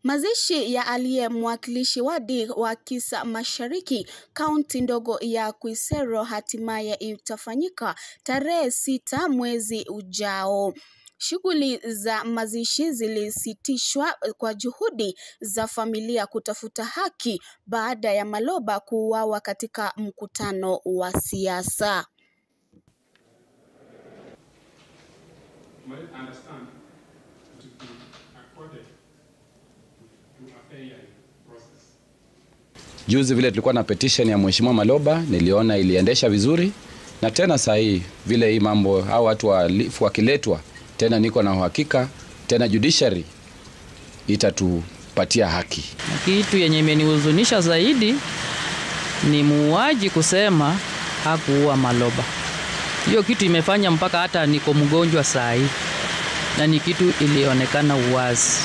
Mazishi ya aliye mwakilishi wadi wa Kisa Mashariki, kaunti ndogo ya Khwisero, hatimaye itafanyika tarehe 6 mwezi ujao. Shughuli za mazishi zilisitishwa kwa juhudi za familia kutafuta haki baada ya Maloba kuuawa katika mkutano wa siasa. Juzi vile tulikuwa na petition ya Mheshimiwa Maloba, niliona iliendesha vizuri, na tena saa hii vile hii mambo hao watu wakiletwa tena, niko na uhakika tena judiciary itatupatia haki. Kitu yenye imenihuzunisha zaidi ni muuaji kusema hakuua Maloba. Hiyo kitu imefanya mpaka hata niko mgonjwa saa hii, na ni kitu ilionekana uwazi.